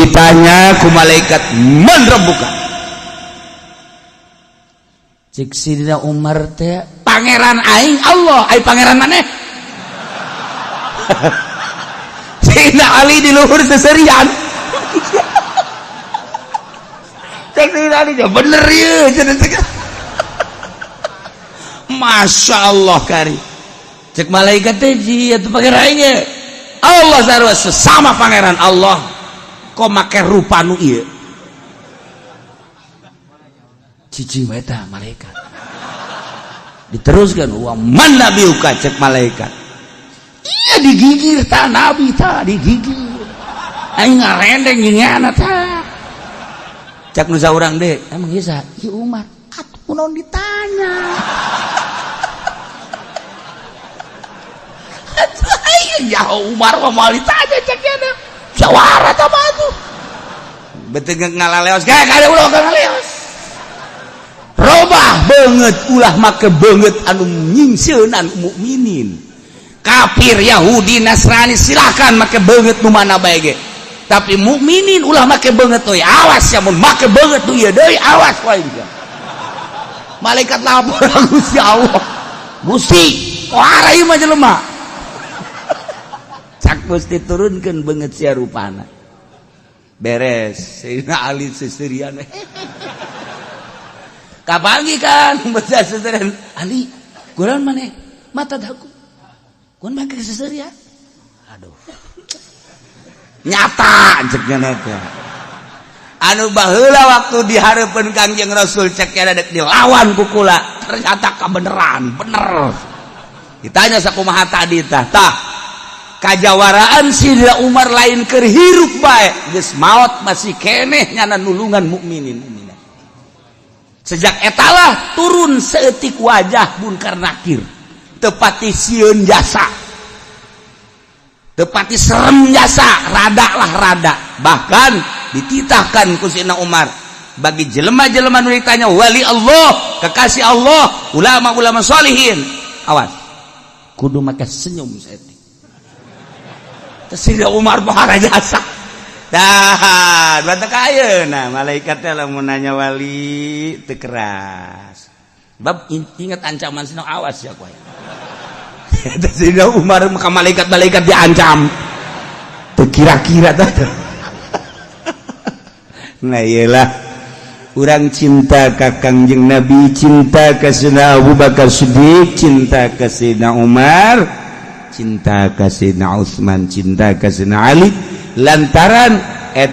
Ditanya ku malaikat, "Man rabbuka?" Cek Sidina Umar teh, "Pangeran aing Allah, ai pangeran maneh?" Sayyidina Ali di luhur seserian. Cek Sayyidina Ali, "Bener ya." Masya Allah, kari cek malaikat teh, "Sia tuh pangeran aing Allah." Sarua sesama pangeran Allah kok make rupa nu ieu? Cicing wae tah malaikat. Diteruskan, "Wa man nabiyuka?" Cek malaikat, "Iya, digigir ta nabi, ta digigir, aing ngarendeng gini ta." Cek nu saurang deh, "Emang ieu saha?" "Ieu Umar." "Atuh kunaon ditanya? Ya Umar mah moal ditanya." Cek nya jawara ta mah tuh betul ngalaleos kayak kada ulah ngaleos. Robah banget, ulah make banget anu nyingsieunan mukminin. Kafir, Yahudi, Nasrani silakan make banget nu mana bae ge, tapi mukminin ulah make banget tuh. Awas ya mun make banget tuh ieu deui, awas wae. Malaikat lapor Gusti Allah, "Gusti, kok ieu mah jelema?" Cak Gusti, "Turunkeun beungeut sia rupana." Beres, Sayyidina Ali seserian. Kapanggih kan bocah seserian, "Ali, kurang maneh mata daku kun make seserian." Aduh, nyata cek nya teh anu baheula waktu dihareupeun Kangjeng Rasul, cek nya dek dilawan ku kula, ternyata kebenaran bener. Ditanya sakumaha tadi tah. Tah, kajawaraan Sidina Umar lain keur hirup bae, geus maot masih keneh nyana nulungan mukminin mukminat. Sejak etalah turun seetik wajah Munkar Nakir, tepati sieun jasa, tepati serem jasa, rada lah rada. Bahkan dititahkan ku Sidina Umar bagi jelema-jelema nu ditanya wali Allah, kekasih Allah, ulama-ulama solihin, awas, kudu make senyum saeutik. Sayyidina Umar pohara jasa. Dah, batak ayeuna malaikat teh lamun nanya wali teu keras. Bab ingat ancaman sino, awas ya kowe. Sayyidina Umar maka malaikat-malaikat diancam. Teu kira-kira tah. Nah, iyalah urang cinta ka Kangjeng Nabi, cinta ka Sayyidina Abu Bakar Siddiq, cinta ka Sayyidina Umar, cinta ka Sayyidina Utsman, cinta ka Sayyidina Ali, lantaran